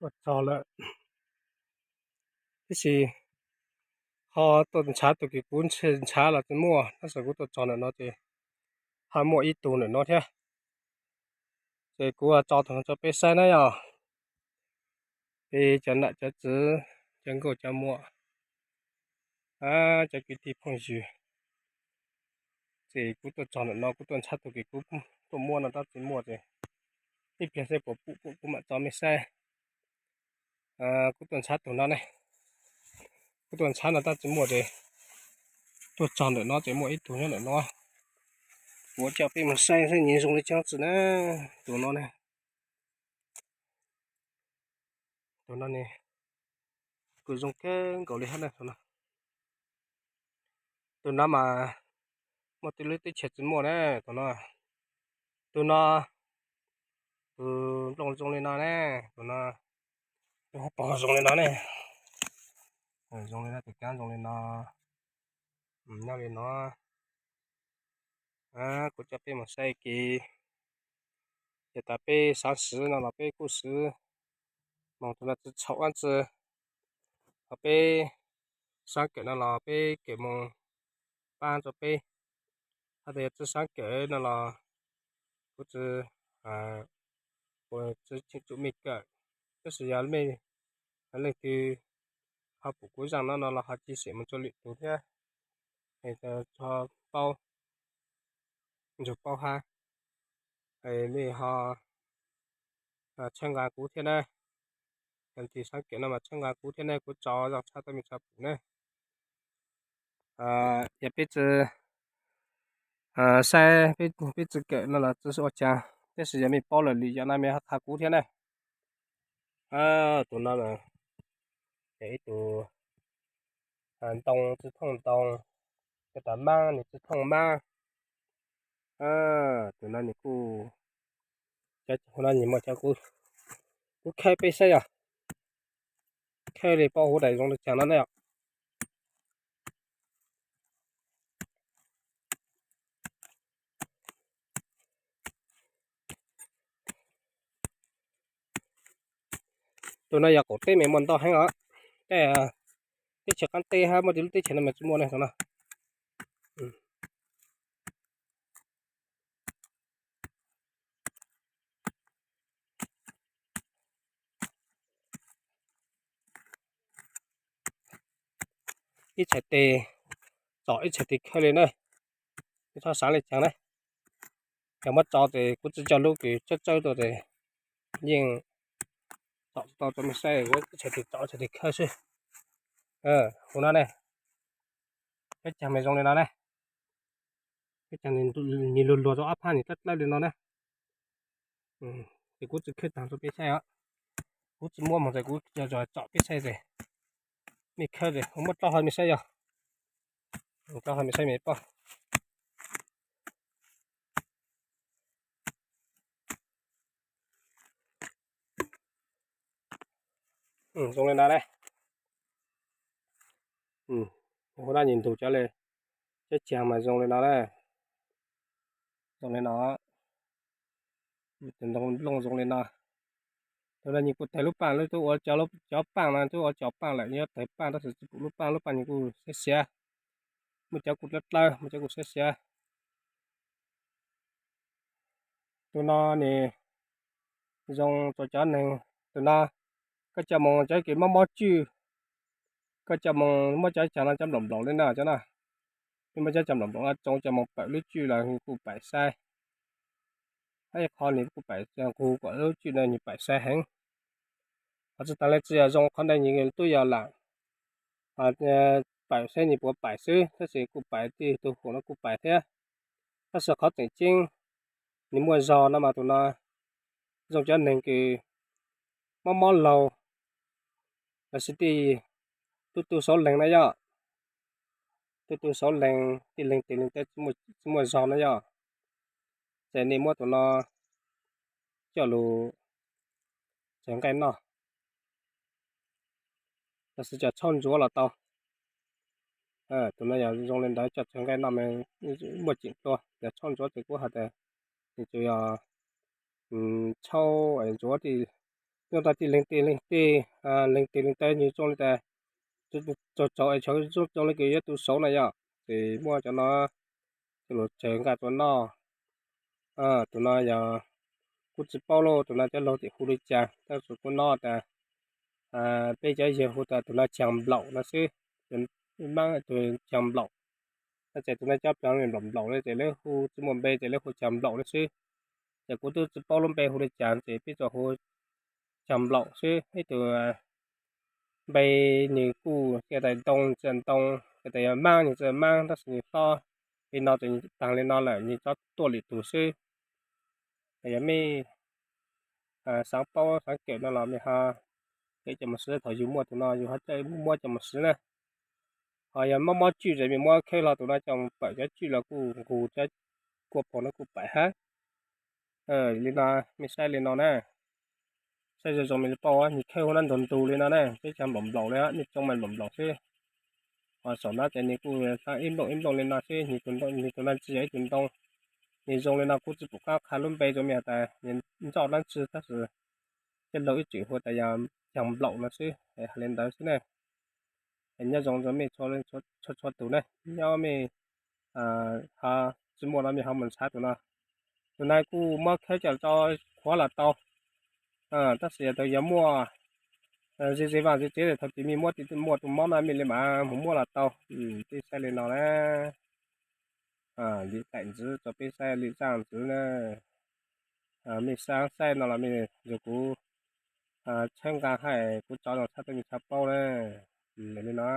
Tuaj txog lawm, tiam sis ho tuaj ntshav tus kws kuv ntshav los tsis muaj, tab sis kuv tuaj txog ntawm no ces ho muaj ib tug ntawm no thiab. Ces kuv tso tus no rau peb saib na yog, es cov nam cov txwv, cov nkauj cov muam, cov kwv tij phooj ywg, ces kuv tuaj txog ntawm no kuv tuaj ntshav tus kws kuv tuaj muab no tab tsis muaj ces ib pliag seb puas pum, kuv mam tso mej saib. Kuv tuaj ntshav tus no ne, kuv tuaj ntshav no tab tsis muaj ces tuaj txog ntawm no ces muaj ib tug nyob ntawm no. Kuv coj peb mus saib saib nyias zoo li cas tsi na. Tus no ne, tus no ne, kuj zoo kawg nkaus li hab na. Tus no mas muaj tej lub teb chaws tsis muaj na, tus no. Tus no, tus nplooj zoo li no ne, tus no, tus hauv paug zoo li no ne, zoo li no, tus kab zoo li no, nyob li no. Kuv coj peb mus saib kev, ces tas peb xav swv no los peb kuj swv, moog tus no tsis txhaum dab tsi, ho peb xav kawm no los peb kawm moog pab rau peb, hab tas yog tsis xav kawm no los kuv tsis, kuv tsis tseem tsum mej kawm, tab sis yog mej leej twg ho pum kuv zaaj no no los ho chia sẻ moog rau lwm tus thiab, es ho paub, nrug paub hab, mej ho txhawb nqa kuv thiab na. Yog leej twg xav kawm no mas txhawb nqa kuv thiab ne, kuv tso zaaj tshaj tuaj mej tso pum na. Yog peb tsis saib, peb tsis kawm no los tsis ua caag, tab sis yog mej paub lawm lwm yam no mej ho qha kuv thiab na. Tus no yog ib tug ntoo tsi thooj ntoo, cov tas maab nwg tsi thooj maab. Tus no nwg kuj, cov no nwg muaj cov, kuv khawb peb saib yog, khawb li paub huv daim zoo li caag no ne yom. Tus no yog qaum teb mas muaj ntau heev os, tej teb chaws qaab teb hab muaj tej lub teb chaws no mas tsis muaj ne tus no. Ib txhais tes tsom ib txhais tes khawb li na, txhob xav li caag na. Yog muab tso tes kuv tsi coj lub kws tsawb tsawb tuaj tes yeej tsom tsis tau rau mej saib, ib txhais tes tsom ib txhais tes khawb xwb. Huv no ne, peb caag mas zoo li no ne, peb caag nwg luag luag rau ob phab nwg dlawb dlawb li no na. Ces kuv tsi khawb taag rau peb saib os, kuv tsi muab moog tes kuv tsom peb saib tes, mej khawb tes kuv muab rau hov mej saib yog, rau hov mej saib mej paub. Zoo li no ne, huv no nwg ntug cov li, cov caag mas zoo li no na, zoo li no. Tus ntoo nplooj zoo li no. Tus no nwg kuj tawg lub paaj, lub tub ua cov paaj no tub ua cov paaj lawm, nyob tawg paaj tab sis tsi pum lub paaj, lub paaj nwg kuj siav siav, muaj cov kuj dlawb dlawb, muaj cov kuj siav siav. Tus no nwg zoo rau cov neeg, tus no koj coj moog cov kws mob mob tswj, koj coj moog muab cov caag no cov nplaum nplaum li no cov no, muab cov caag nplaum nplaum no tsoo coj moog pawm lub tswj los kuj paim saib. Hab ib qho nwg kuj paim nqug kom lub tswj no nwg paim saib heev. Ho tsi taag le tsi yog zoo qhov ntawd nwg tub yog lam paim saib nwg puas paim xwb, tab sis kuj paim, tej tug huam no kuj paim thiab. Tab sis qhov tseem ceeb nwg muaj zog no mas tus no zoo cov neeg kws mob mob laug, los sis tej tub tu xauv leeg na yog, tub tu xauv leeg, tej leeg tes leeg taw tsi muaj zog na yog, ces nej muab tus no coj lug tsawg nqaij noj, los sis cov tshaub ntsuav los tau. Tus no yog zoo li ntawd coj tsawg nqaij noj mas muaj ceem dlua. Cov tshaub ntsuav ces kuv has tas nws tsuas yog tshaub ntsuav tej nyob tau tij leeg tij leeg tij, leeg tij leeg tij nws zoo li tas, txaus txaus es tsov zoo li kws yuav tu saud na yom. Ces muaj cov no coj los tsaws nqa tuaj noj. Tus no yog kuv tsis paub lauj, tus no cov laug tias hu li cas, tab sis kuv nov tas peb cov yawg hu tas tus no caag nplaum no xwb. Tus caag nplaum no ces tus no cov plaws nplaum nplaum li ces lawv hu tsis muaj npe ces lawv hu caag nplaum no xwb. Ces kuv twb tsis paub lub npe hu li cas ces peb tsuas hu caag nplaum xwb. Ib tug npe nws kuj cia tas ntoo txawm ntoo, cia tas yog maab nws txawm maab, tab sis nws hlob li no ces nws taag li no lawm, nws txhob tuaj lwm tus xwb. Yog mej xaav paub xaav kawm no los mej ho kawm coj mus siv, thaum yus muaj tus no yus ho muab coj mus siv na. Ho yog mob mob tswj ces mej muab khawb hlo tus no coj mus pawm cov tswj los kuj nqus cov kua phom no kuj pawm hab. Li no, mej saib li no na, saib zoo zoo mej li paub, nws khawb huv no ntug ntug li no na, peb caag nplaum nplaum li, nws tsoo mas nplaum nplaum xwb. Ho saum no ces nws kuj ib nplooj ib nplooj li no xwb, nws tus no tsis yog ib tug ntoo, nws zoo li no kuv tsis pum qab qha lub npe rau mej has tas nws nroj dlaab tsi, tab sis coj laug ib txwm hu tas yog caag nplaum no xwb, hais li ntawd xwb na. Nyob zoo rau mej txhua txhua tus na, nyob mej ho tsis muaj no mej ho mus ntshav tus no. Tus no kuj muab khawb coj tso qhuav los tau, tab sis yog tau yog muaj ze ze vaj ze tsev thaum twg mej muaj tus mob no mej li mam mus muab los tau. Peb saib li no na, li daim ntxiv rau peb saib li zaaj ntxiv na. Mej xaav saib no los mej nrug kuv tshawb nqaa hab kuv tso no tshaj tau mej tshaj paub na. Li no.